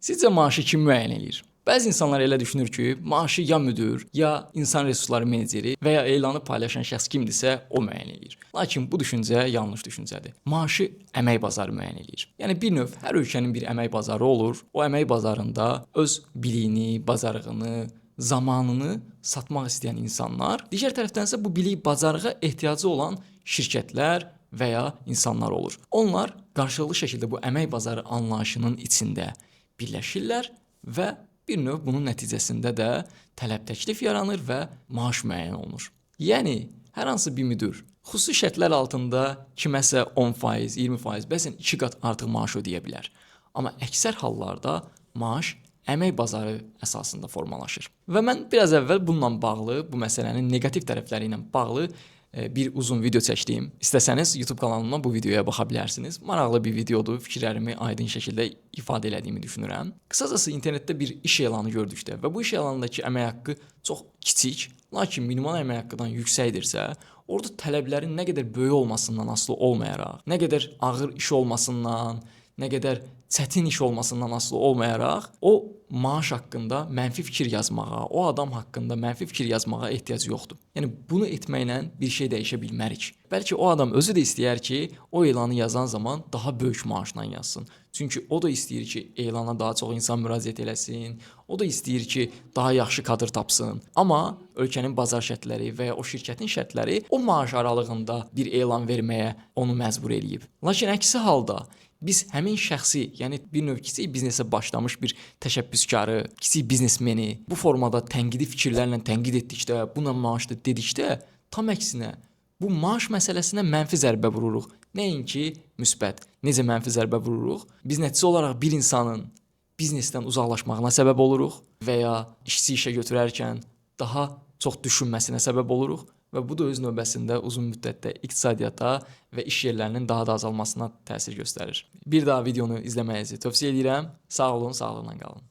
Sizcə maaşı kim müəyyən eləyir? Bəzi insanlar elə düşünür ki, maaşı ya müdir, ya insan resursları meneceri və ya elanı paylaşan şəxs kimdirsə, o müəyyən eləyir. Lakin bu düşüncə yanlış düşüncədir. Maaşı əmək bazarı müəyyən eləyir. Yəni bir növ hər ölkənin bir əmək bazarı olur. O əmək bazarında öz biliyini, bacarığını, zamanını satmaq istəyən insanlar, digər tərəfdən isə bu bilik bacarığa ehtiyacı olan şirkətlər və ya insanlar olur. Onlar qarşılıqlı şəkildə bu əmək bazarı anlayışının içində birləşirlər və bir növ bunun nəticəsində də tələb təklif yaranır və maaş müəyyən olunur. Yəni hər hansı bir müdir xüsusi şərtlər altında kiməsə 10%, 20%, bəzən 2 qat artıq maaş ödəyə bilər. Amma əksər hallarda maaş əmək bazarı əsasında formalaşır. Və mən biraz əvvəl bununla bağlı, bu məsələnin neqativ tərəfləri ilə bağlı bir uzun video çəkdim. İstəsəniz YouTube kanalımdan bu videoya baxa bilərsiniz. Maraqlı bir videodur. Fikirlərimi aydın şəkildə ifadə elədiyimi düşünürəm. Qısacası internetdə bir iş elanı gördükdə və bu iş elanındakı əmək haqqı çox kiçik, lakin minimal əmək haqqından yüksəkdirsə, orada tələblərin nə qədər böyük olmasından asılı olmayaraq, nə qədər ağır iş olmasından, nə qədər çətin iş olmasından asılı olmayaraq o maaş haqqında mənfi fikir yazmağa, o adam haqqında mənfi fikir yazmağa ehtiyac yoxdur. Yəni bunu etməklə bir şey dəyişə bilmərik. Bəlkə o adam özü də istəyər ki, o elanı yazan zaman daha böyük maaşla yazsın. Çünki o da istəyir ki, elana daha çox insan müraciət eləsin. O da istəyir ki, daha yaxşı kadr tapsın. Amma ölkənin bazar şərtləri və ya o şirkətin şərtləri o maaş aralığında bir elan verməyə onu məcbur eləyib. Lakin əksi halda biz həmin şəxsi, yəni bir növ kiçik biznesə başlamış bir təşəbbüskarı, kiçik biznesmeni bu formada tənqidi fikirlərlə tənqid etdikdə, buna maaşdır dedikdə, tam əksinə bu maaş məsələsinə mənfi zərbə vururuq. Nəinki müsbət. Necə mənfi zərbə vururuq? Biz nəticə olaraq bir insanın biznesdən uzaqlaşmağına səbəb oluruq və ya işçi işə götürərkən daha çox düşünməsinə səbəb oluruq və bu da öz növbəsində uzun müddətdə iqtisadiyyata və iş yerlərinin daha da azalmasına təsir göstərir. Bir daha videonu izləməyinizi tövsiyə edirəm. Sağ olun, sağlıqla qalın.